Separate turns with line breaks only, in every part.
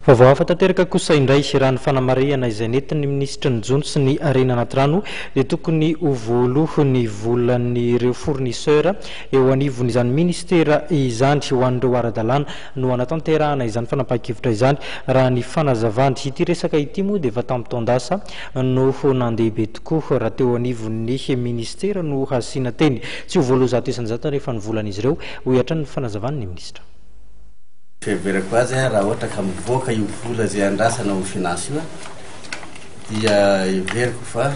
Vaovao hafa tanteraka kosa indray, raha ny fanamarihana izay nentin'ny minisitry ny Jono sy ny harena anaty rano dia tokony ho voaloha ny volan'ireo fournisseur eo anivon'izany ministera izany ho an'ireo ara-dalàna no hanatanterahana izany fanapahan-kevitra izany, raha ny fanazavany. Ity resaka ity moa dia efa tamin'ny taon-dasa no nandeha be tokoa raha teo anivon'ny ministera no hasiana teny. Tsy ho voaloha 100% anefa ny volan'izy ireo, hoy hatrany ny fanazavan'ny minisitra.
Fiheverako azy raha ohatra ka mivoaka io vola izay andrasana ao finance io dia heveriko fa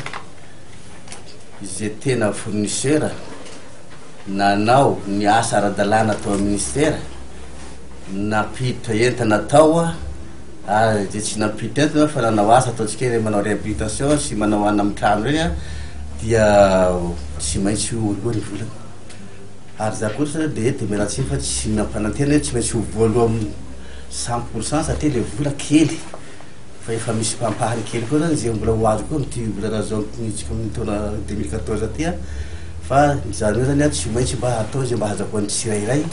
izay tena fournisseur nanao ny asa ara-dalàna tao amin'ny ministera, nampiditra entana tao ary izay tsy nampiditra entana fa nanao asa ataontsika hoe manao réhabilitation sy manao anona amin'ny trano ireny dia tsy maintsy ho aloa ny volany. Ary za kosa dia eto miala tsiny fa tsy mampanantena hoe tsy maintsy ho voaloa amin'ny 100% satria le vola kely fa efa misy ampahany kely koa zany izay mbola ho azo koa amin'ity volana juin-tsika amin'ny taona 2014 ty an, fa izany hoe zany an tsy maintsy mba atao izay mba hahazahoan'ny tsirairay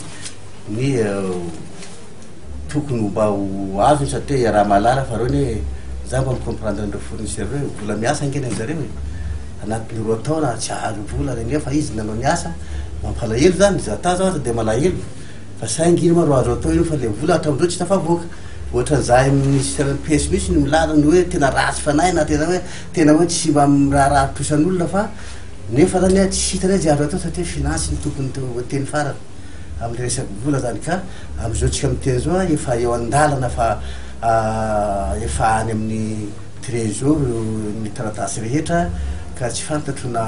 ny Tokony ho mba ho azony satria iaraha-mahalala fa reo anie za mba mi-comprendre an'ireo fournisseur reo e, vola miasa ange ny anjareo e, anatin'ny roa taona tsy ahazo vola nefa izy nanao ny asa, mampalahelo zany, za ta zao aza de malahelo fa saingy ino ma ro azo atao ino fa le vola hatramizao tsy tafavoaka, ohatran'ny zahay ministère ny PS mihitsy no milaza ny hoe tena ratsy fanahy na tena hoe tena hoe tsy mba miraharaha trosan'olona fa nefa zany a tsy hitanay ze azo atao satria finance no tompony teny farany. Amin'ny resaky vola zany ka amin'izao tsika miteny zao a efa eo an-dalana fa efa any amin'ny trésor ny taratasy rehetra ka tsy fantatro na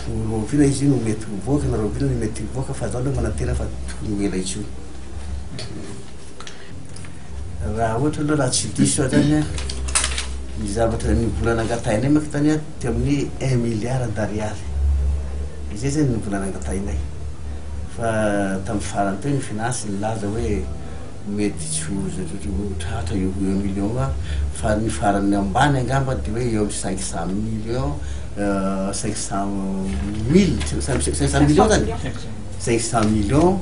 ho rahoviana izy io no mety hivoaka na rahoviana no mety hivoaka fa zaho aloha manantena fa tokony ho ela intsony. Raha ohatra aloha raha tsy diso aho zany a, ny zavatra ny vola nangatahinay manko tany a teo amin'ny un milliard d'ariary, izay zany ny vola nangatahinay, fa tamin'ny farany teo ny finance nilaza hoe mety tsy ho tratra io un million io fa ny farany ambany angamba de hoe eo amin'ny cinq cent millions, cinq cent mille, cinq cent millions zany. 500 millions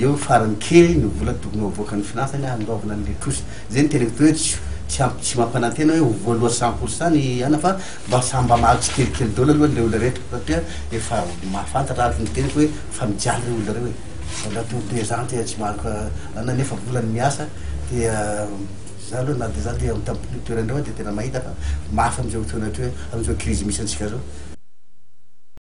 eo farany kely ny vola tokony ho avoakan'ny finance anie handoavana an'le trosa. Zay no teneniko teo hoe tsy tsy ampy tsy mampanantena hoe ho voaloa 100% ny ana fa mba samy mba mahazo tsikelikely daholo aloha le olona rehetra satria efa mahafantatra araka ny teniko hoe fa mijaly reo olona reo e. Mbola 2 ans tena tsy mahazo ana nefa vola ny miasa dia za aloha na de za de amin'ny toerandreo de tena mahita fa mafy am'izao fotoana am'izao crise misy antsika zao.